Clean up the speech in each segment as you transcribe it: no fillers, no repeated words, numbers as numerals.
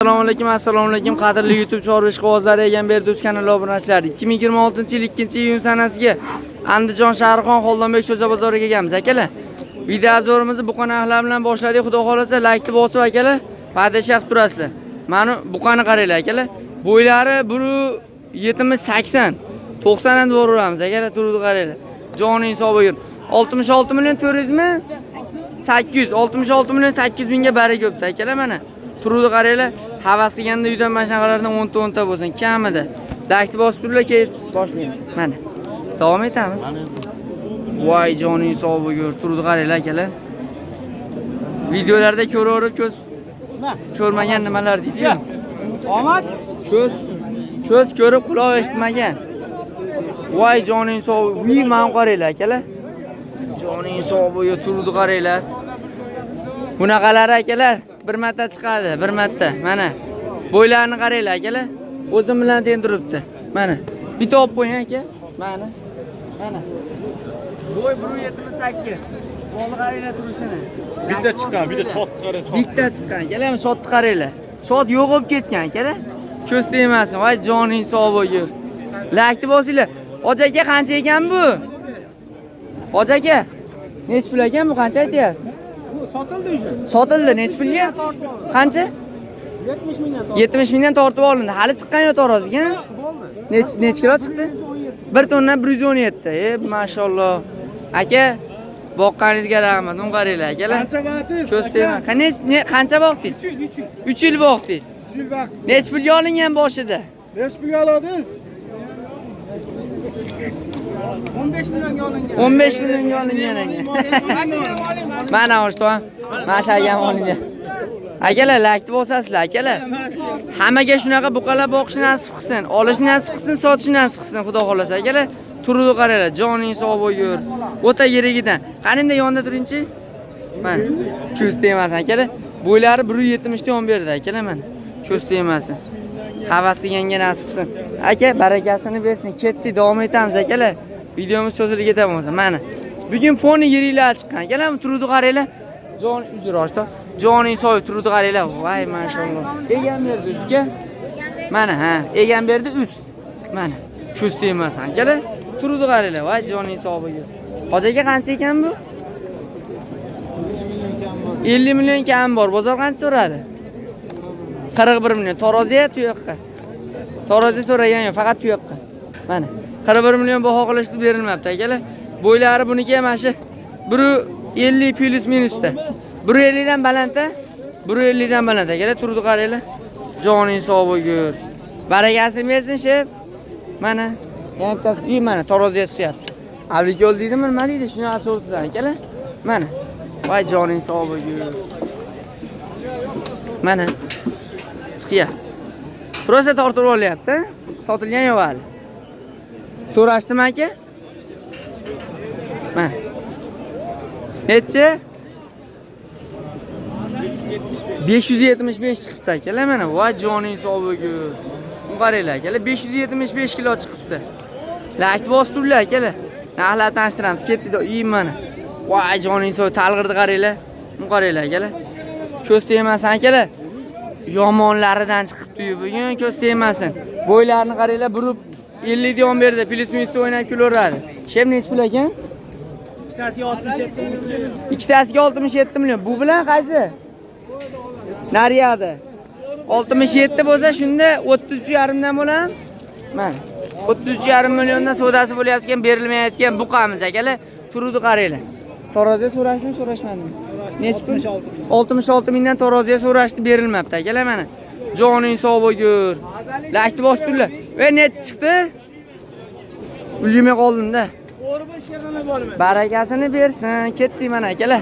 Assalomu alaykum, assalomu alaykum, qadrli YouTube chorva ishqibozlari, Egamberdi uz kanali obunachilari. 2026-yil 2-iyun sanasiga Andijon shahri Xonxoldonbek Sho'za bozoriga kelganmiz, akalar. Video обзор imizni buqa narxlari bilan boshladik. Xudo xolasa, laykni bosib, akalar, поддержка qilib turasizlar. Mana buqani qaranglar, akalar. Bo'ylari 1.70 80. 90 ham boraveramiz, akalar, turdi qaranglar. Joning sog' bo'lsin. 66 million 400 mi? 866 million 800 mingga baraka bo'pti, akalar, mana. Turuvni qaranglar, havas qilganda uydan mana shunaqalardan 10 ta 10 ta bo'lsin kamida. Laykni bosib turinglar, keyin boshlaymiz. Mana. Davom etamiz. Voy, joning sog' bo'lgur. Turuvni qaranglar, akalar. Videolarda ko'raverib ko'z ko'rmagan nimalar deydi-yu. Omad. Ko'z ko'rib quloq eshitmagan. Voy, joning sog'. Uy, mana qaranglar, akalar. Joning sog' bo'lgur, turuvni qaranglar. Bunaqalar, akalar, bir marta chiqadi, bir marta. Mana. Bo'ylarini qaranglar, akalar. O'zim bilan teng turibdi. Mana. Bitta olib qo'ying, aka. Mana. Mana. Bo'y 1.78. Bolni qaranglar turishini. Bitta chiqqan, bitta chotni qarang, chot. Bitta chiqqan. Akalar, shotni qaranglar. Shot yo'q bo'lib ketgan, akalar. Ko'z tegmasin. Voy, joning sog' bo'lgur. Laykni bosinglar. Hoji aka, qancha ekan bu? Hoji aka, nechi pul ekan bu? Qancha aytyapsiz? Bu sotildi уже. Sotildi, nechi pulga? Qancha? 70 mingdan. 70 mingdan tortib olindi. Hali chiqqan yo'q taroziga. Bo'ldi. Nechi kilo chiqdi? 1 tonna 117. E, mashalloh. Aka, boqqaningizga rahmat. Uni qaranglar, akalar. Qancha vaqtingiz? Ko'z tegma. Qancha boqdingiz? 3 yil, 3 yil. 3 yil boqdingiz. 3 yil vaqt. Nechi pulga olingan boshida? Nechi pulga oldingiz? 15 millionga olingan. 15 millionga olingan ekan. Mana o'shton. Mana shu akam olingan. Akalar, laykni bosasizlar, akalar. Hammaga shunaqa buqalar boqishni nasib qilsin, olishni nasib qilsin, sotishni nasib qilsin, xudo xolasa, akalar. Turdi qaranglar, joning sog' bo'lgur. O'ta yerigidan. Qani endi yonida turingchi. Mana, ko'z tegmasin, akalar. Bo'ylari 1.70 ta yon berdi, akalar, mana. Ko'z tegmasin. Havas qilganga nasib qilsin. Aka, barakasini bersin. Ketdik, davom etamiz, akalar. Videomiz cho'zilib ketadi bo'lmasa. Mana. Bugun foni yeriklar chiqqan. Akalar, turdi qaranglar. Jon uzr ochdi. Joning sog', turdi qaranglar. Voy, mashalloh. Egam berdi uzga. Mana, ha, egam berdi uz. Mana. Ko'z tegmasin, akalar. Turdi qaranglar. Voy, joning sog' bo'lsin. Hoji aka, qancha ekan bu? 50 million kam bor. Bozor qancha so'radi? 41 million. Taroziya tuyoqqa. Tarozi so'ragan yo'q, faqat tuyoqqa. Mana 41 million baho qilishdi, berilmabdi, akalar. Bo'ylari buniki ham mana shu 1.50 плюс минус da. 1.50 dan baland-a? 1.50 dan baland, akalar, turdi qaranglar. Joning sog' bo'lgur. Barakasini bersin, shef. Mana yana bittasi, uy, mana taroziga chiqyapti. Avlikol deydimi, nima deydi? Shunaqa so'rtidan, akalar. Mana. Voy, joning sog' bo'lgur. Mana. Chiqyapti. Просто tortib olyapti. Sotilgan yo'q hali. So'rashdimi, aka? Mana. Nechi? 575 chiqibdi, akalar, mana. Voy, joning sog' bo'lgur. Bu qaranglar, akalar, 575 kilo chiqibdi. Laykni bosib turlar, akalar. Narxlarni tanishtiramiz. Ketdik, uy, mana. Voy, joning sog', talg'irdi qaranglar. Bu qaranglar, akalar. Ko'z tegmasin, akalar. Yomonlaridan chiqibdi-yu bugun, ko'z tegmasin. Bo'ylarini qaranglar, 1.50 yon berdi. Плюс минус da o'ynab kulaveradi. Shem nechi pul ekan? Ikkitasiga 67 million. Ikkitasiga 67 million. Bu bilan qaysi? Nariyadi. 67 bo'lsa, shunda 33,5 dan bo'ladimi? Mana. 33,5 milliondan savdosi bo'lyapti ekan, berilmayotgan buqamiz, akalar. Turuvdi qaranglar. Taroziga so'rashdimi, so'rashmadimi? Nechi pul? 66 mingdan taroziga so'rashdi, berilmabdi, akalar, mana. Joning sog' bo'lgur. Laykni bosib turlar. E, nechi chiqdi? Ulgurmay qoldim-da. Barakasini bersin. Ketdik, mana, akalar.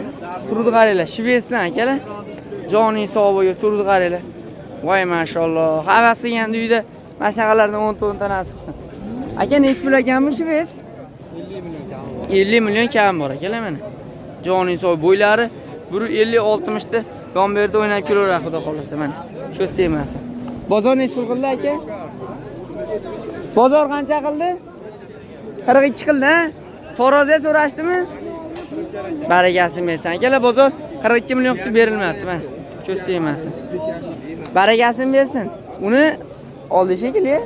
Turdi qaranglar, Shvetsdan, akalar. Joning sog' bo'lgur, turdi qaranglar. Voy, mashalloh. Havas qilganda uyda mana shunaqalardan 10 ta 10 ta nasib qilsin. Aka, nechi pul ekan bu shvets? 50 million kam bor, akalar, mana. Joning sog', bo'ylari 1.50 60 ta yon berdi o'ynab kelaveradi, xudo xolasa, mana. Ko'z tegmasin. Bozor nechi pul qildi, aka? Bozor qancha qildi? 42 qildi, ha? Taroziga so'rashdimi? Barakasini bersin. Akalar, bozor 42 million qilib berilmayapti, mana. Ko'z tegmasin. Barakasini bersin. Uni oldi shekilli.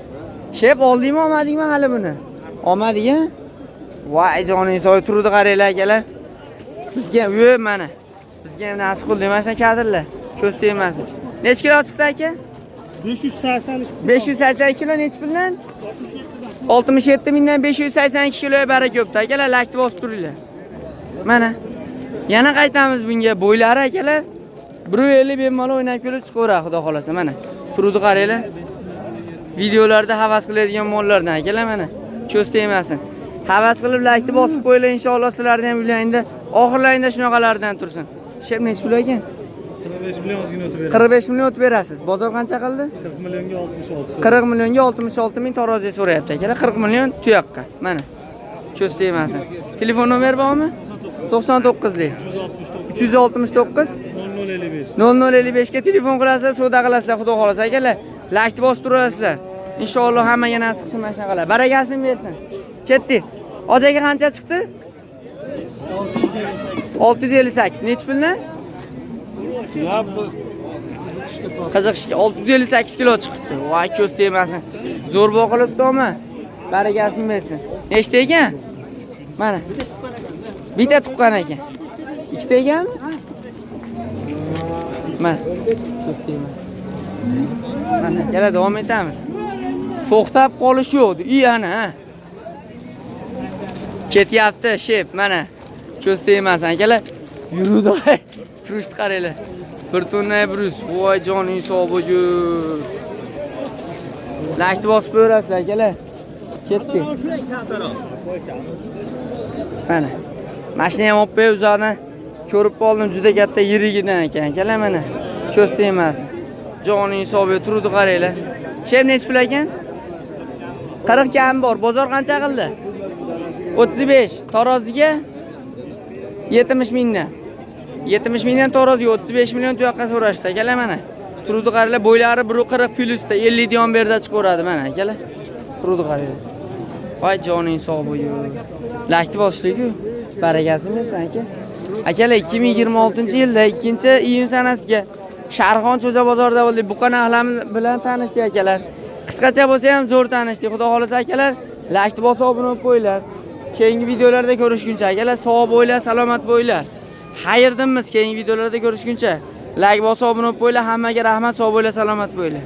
Shep oldingmi, olmadingmi hali buni? Olmadik-a? Voy joning sog' turdi qaranglar akalar. Bizga yo'q mana. Bizga ham nasib qildi mana shu kadrlar. Ko'z tegmasin. Necha kilo chiqdi aka? 582. 582 kilo necha puldan? 67 mingdan 582 kilo baraka bo'pti akalar, lakni bosib turinglar. Mana. Yana qaytamiz bunga. Bo'ylari akalar 1.50 bemalol o'ynab kelib chiqaveradi, xudo xolasa mana. Turudi qaranglar. Videolarda havas qiladigan mollardan akalar mana. Ko'z tegmasin. Havas qilib laykni bosib qo'yinglar, inshaalloh sizlarni ham uylaringda oxirlaringda shunaqalardan tursin. Shep necha pul ekan? 45 million ozgina o'tib beradi. 45 million o'tib berasiz. Bozor qancha qildi? 40 millionga 66. 40 millionga 66 ming taroziga so'rayapti akalar. 40 million tuyoqqa. Mana. Ko'z tegmasin. Telefon nomer bormi? 99lik 369 0055. 0055 ga telefon qilasizlar, savdo qilasizlar, xudo xolasa akalar. Laykni bosib turasizlar. Inshaalloh hammaga nasib qilsin mana shunaqalar. Barakasini bersin. Ketdik. Hoji aka qancha chiqdi? 658. Necha puldan? Ya bu Qiziqishga 658 kilo chiqibdi. Voy ko'z tegmasin. Zo'r boqilibdimi? Barakasini bersin. Nechta ekan? Mana. Bitta tuqqan ekan. Ikkita ekanmi? Mana. Ko'z tegmasin. Mana, yana davom etamiz. To'xtab qolish yo'q. I ana, ha. Ketyapti shep, mana. Ko'z tegmasin akalar. Yurudi. Turishni qaranglar. 1 tonna 100. Voy joning sog' bo'lsin. Laykni bosib qo'yasizlar akalar. Ketdik. Mana. Mashina ham olib qo'yib uzoqdan ko'rib qoldim, juda katta yirigidan ekan akalar mana. Ko'z tegmasin. Joning sog' turdi qaranglar. Shem necha pul ekan? 40 kam bor. Bozor qancha qildi? 35. Taroziga 70 mingdan. 70 mingdan taroziga 35 million tuyoqqa so'rashdi akalar mana. Turdi qaranglar, bo'ylari 1.40 plyusda 50 diyon berda chiqaveradi mana akalar. Turdi qaranglar. Voy joning sog' bo'lsin. Laykni bosishlik-ku. Barakasini bersin aka. Akalar 2026-yilda 2-iyun sanasiga Sharxon Cho'ja bozorida bo'ldik. Buqa narxlari bilan tanishdik akalar. Qisqacha bo'lsa ham zo'r tanishdik. Xudo xolasa akalar, laykni bosib obuna bo'lib qo'yinglar. Keyingi videolarda ko'rishguncha akalar, sog' bo'linglar, salomat bo'linglar. Xayrdinmiz keyingi videolarda ko'rishguncha. Layk bosib obuna bo'lib qo'yinglar. Hammaga rahmat, sog' bo'linglar, salomat bo'linglar.